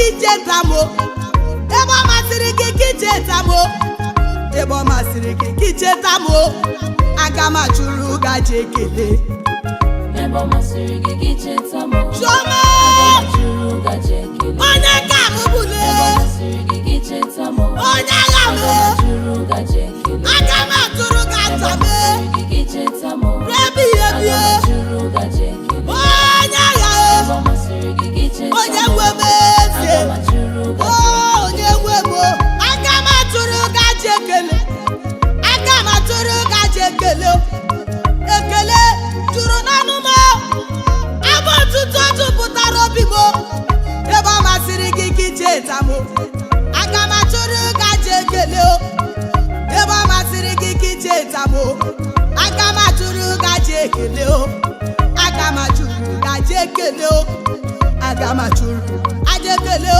Icheta m o. Ebe ọ masịrị gị ka icheta m o. Ebe ọ masịrị gị ka icheta m o. Aga m achụrụ gị aja ekele. Ebe ọ masịrị gị gị cheta m. Chioma! Aga m achụrụ gị aja ekele. Onye ka m bụle. Ebe ọ masịrị gị gị cheta m. Onye agha m. Aga m achụrụ gị aja ekele. Aga m atụrụ gị Ebe aja ọ m. masịrị gị gị cheta m. Ebighị Aga ebi. m achụrụ gị aja ekele. Onye agha. Ebe ọ masịrị gị gị cheta m. Onye nwe m eze. Aga m achụrụ gị aja Onye nwe m o. Aga m atụrụ gị aja ekele. Aga m atụrụ gị aja ekele. Ekele juru n'ọnụ m. Abụ otuto jupụtara obi m. Ebe ọ masịrị gị ka icheta m. Aga m atụrụ gị aja ekele. Ebe ọ masịrị gị ka icheta m. Aga m atụrụ gị aja ekele. Aga m atụrụ gị aja ekele. Aga m atụrụ aja ekele.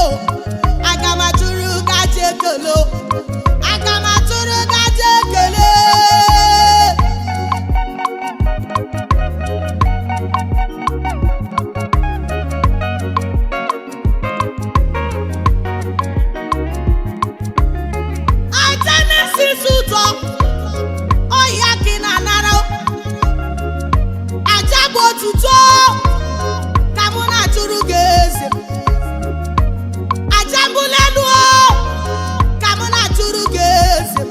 Aga m atụrụ gị aja ekele. Aga m atụrụ gị aja ekele. Aja na-esi isi ụtọ, ọhịa ka ị na-anara. Aja bụ otuto ka mụ na-achụrụ gị eze. Aja mbuli elu ka mụ na-achụrụ gị eze.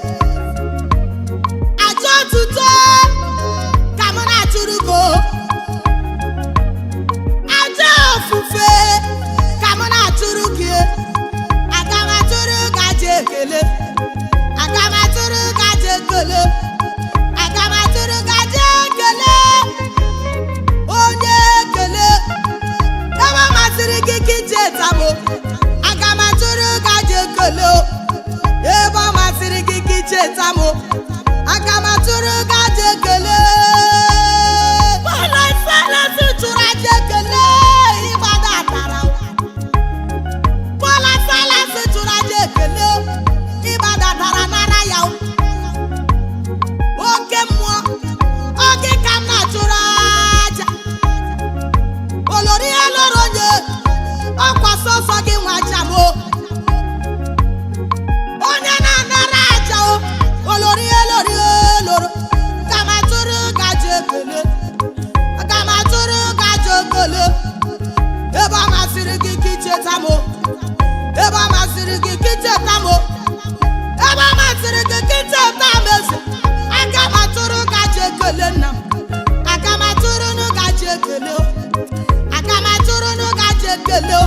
Aja otuto ka mụ na-achụrụ gị o. Aja ofufe ka mụ na-achụrụ gị. Aga m achụrụ gị aja ekele. Aga m atụrụ gị aja ekele. Aga m atụrụ gị aja ekele. Onye ekele. Ebe ọ masịrị gị ka icheta m. Aga m atụrụ gị aja ekele o. Ebe ọ masịrị gị ka icheta m. Aga m atụrụ gị aja ekele. Pọl Silas chụrụ aja ekele ịgbada atara. Pọl Silas chụrụ aja ekele ịgbadatara nara ya. Oke mmụọ, oge ka m na-achụrụ aja. Olori ihe lọrọ onye, ọkwa sọsọ gị nwa aja m o. Onye na-anara aja o, olori ihe lọrọ lọrọ. Ka m atụrụ gị aja ekele. Aga m atụrụ gị aja ekele. Ebe ọ masịrị gị ka icheta m o. Ebe ọ masịrị gị ka icheta m o. Ebe ọ masịrị gị ka icheta m eze. Aga m atụrụ gị aja ekele nna m. Aga m atụrụ nụ gị aja ekele o. Aga m atụrụ nụ gị aja ekele o.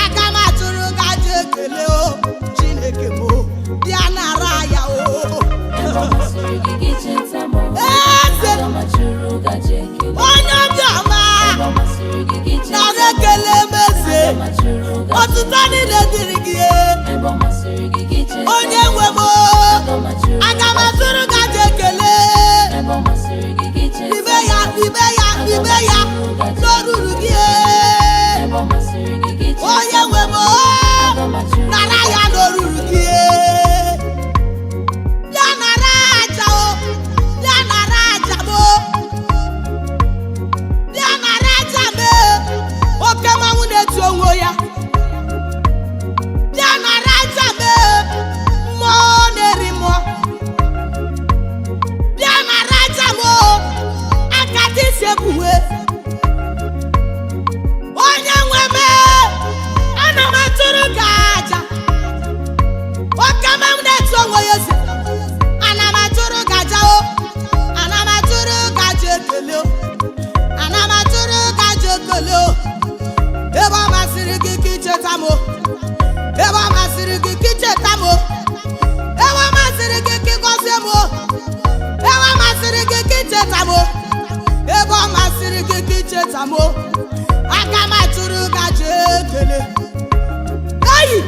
Aga m atụrụ gị aja ekele o. Chineke m o, bịa nara ya o. Ebe ọ masịrị gị gị cheta m. Eze. Aga m achụrụ gị aja ekele. Onye obiọma, Ebe ọ masịrị gị gị cheta nara m. ekele m eze. Aga m achụrụ gị aja Ọtụtụ niile dịrị gị. Ebe ọ masịrị gị gị cheta m. Onye nwe m o. Aga m achụrụ Aga m atụrụ gị aja ekele. Ebe ọ masịrị gị gị cheta Ibe ya, ibe ya, ibe ya, n'olulu gị. Ebe ọ masịrị gị gị cheta Onye nwe m o, Aga m achụrụ nara ya n'olulu gị. Bịa nara aja o, bịa nara aja m o. Bịa nara aja m e. Oke mmanwụ na-eti onwe ya. Bịa nara aja m e. Mmụọ na-eri mmụọ. Bịa nara aja m o. Akata isi ebuwe. Onye nwe m e, ana m atụrụ gị aja. Oke mmanwụ na-eti onwe ya eze. Ana m atụrụ gị aja o. Ana m atụrụ gị aja ekele o. Ana m atụrụ gị aja ekele o. Ebe ọ masịrị gị ka icheta m o. Ebe ọ masịrị gị ka icheta m o. Ebe ọ masịrị gị ka ịgọzie m o. Ebe ọ masịrị gị ka icheta m o. Ebe ọ masịrị gị ka icheta m o. Aga m atụrụ gị aja ekele. Eyi!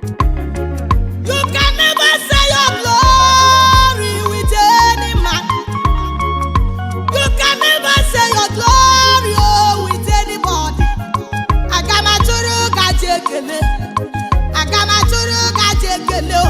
You can never say your glory with any man. You can never say your glory, oh, with anybody. Aga m atụrụ gị aja ekele. Aga m atụrụ gị aja ekele o.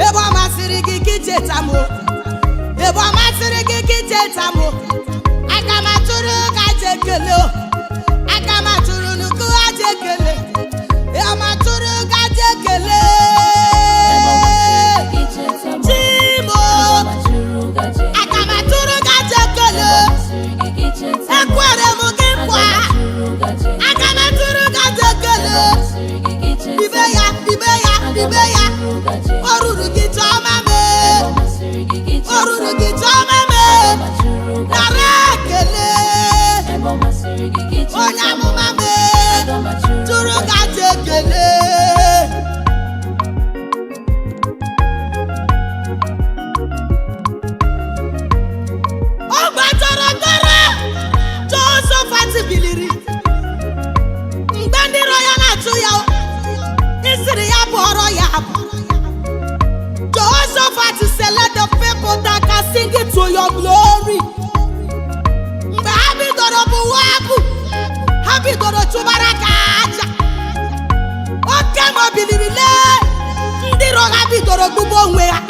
Ebe ọ masịrị gị ka icheta m o. Ebe ọ masịrị gị ka icheta m o. Aga m atụrụ gị aja ekele o. Aga m atụrụ nnukwu aja ekele. Aga m atụrụ gị aja ekele. Chimo, aga m atụrụ gị aja ekele. Ekwere m gị nkwa. Aga m atụrụ gị aja ekele. Ibe ya, ibe ya, ibe ya. O ruru gị chọma mee. O ruru gị chọma mee. Nara ekele. Onye amụma mee. Tụrụ gị aja ekele. Ọ gbachara mkpọrọ. Josafat biliri. Mgbe ndị iro ya na-achụ ya, ịsịrị ya bụọrọ ya abụ. Jehoshaphat said, "Let the people that can sing it to your glory." Mgbe ha bidoro bụwa abụ, ha bidoro chụbara ka aja. Oke ma biliri lee, ndị iro ha bidoro gbugbu onwe ha.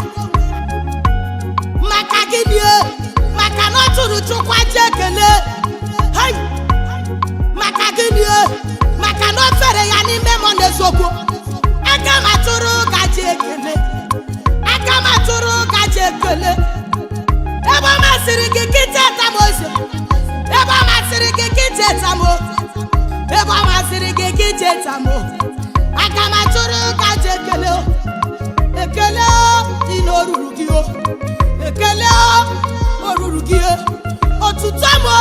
Maka gịnị e? Maka na ọ tụrụ Chukwu aja ekele. Hai! Maka gịnị e? Maka na o fere ya n'ime mọ n'eziokwu. Aga m atụrụ gaji ekele. Aga m atụrụ gaji ekele. Ebe ọ masịrị gị ka icheta m ozi. Ebe ọ masịrị gị ka icheta m o. Ebe ọ masịrị gị ka icheta m o. Aga m atụrụ gaji ekele o. Ekele o, dị na o ruru gị o. Ekele o, o ruru gị o. Otuto m o,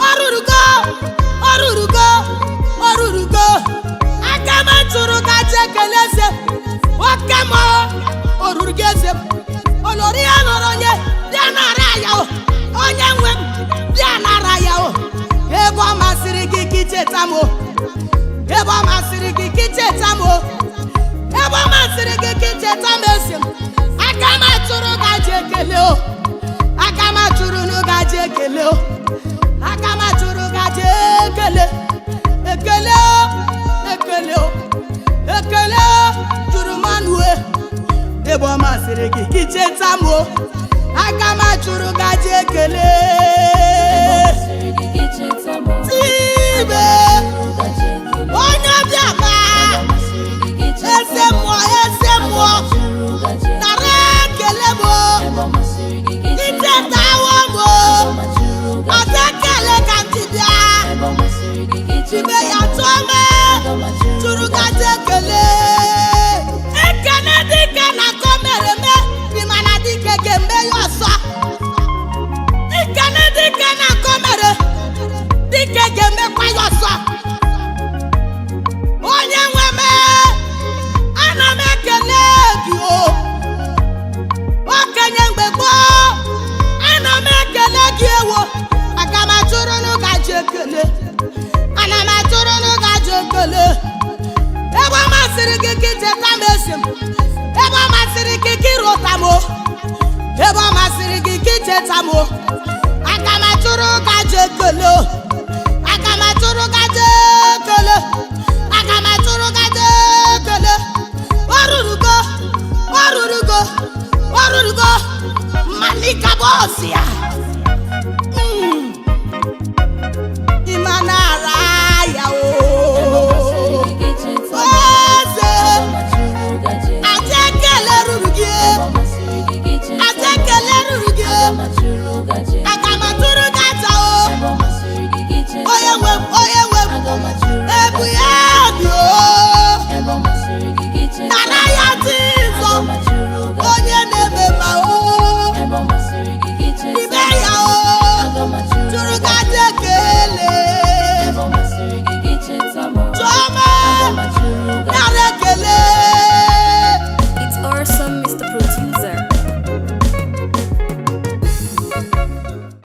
o ruru gị o, o ruru gị o, o ruru gị o. Aga m atụrụ gaji ekele eze. Oke m o, o ruru gị eze m. Olori ya nọrọ onye bịa nara ya o. Onye nwe m bịa nara ya o. Ebe ọ masịrị gị ka icheta m o. Ebe ọ masịrị gị ka icheta m o. Ebe ọ masịrị gị ka icheta m eze m. Aga m atụrụ gị aja ekele o. Aga m atụrụ gị aja ekele o. Aga m atụrụ gị aja ekele. Ekele o, ekele o, ekele o, juru m ọnụ e. Ebe ọ masịrị gị ka icheta m o. Aga m atụrụ gị aja ekele. Tibe, onye ọbịa ma, eze mmụọ, eze mmụọ, nara ekele m o. Ichetawo m o. Ọta ekele ka m ji bịa. Chibe ya tụọ m, tụrụ gị aja ekele. Ekele dike na nke o mere eme, ị ma na dike ga-eme ya ọzọ. Ekele dike na nke o mere, dike ga-emekwa ya ọzọ. Onye nwe m, ana m ekele gị o. Okenye mgbe gboo, ana m ekele gị ewo. Aga m atụrụ n'ụga ji ekele. Ana m atụrụ n'ụga ji ekele. Ebe ọ masịrị gị ka icheta m esi m. Ebe ọ masịrị gị ka ịrụta m o. Ebe ọ masịrị gị ka icheta m o. Aga m atụrụ ụga ji ekele o. Aga m atụrụ ụga ji ekele. Aga m atụrụ ụga ji ekele. O rurugo, o rurugo, o rurugo. Malika bọọsụ ya. Ị ma na-ara ya o. Eze, aja ekele ruru gị. Aja ekele ruru gị. Aga m atụrụ gị aja o. Onye nwe m, onye nwe m, ebu ya bi o. Nara ya Jizọ, onye na-eme ma o. Ibe ya o, tụrụ gị aja ekele. Chioma, nara ekele. It's awesome, Mr. Producer.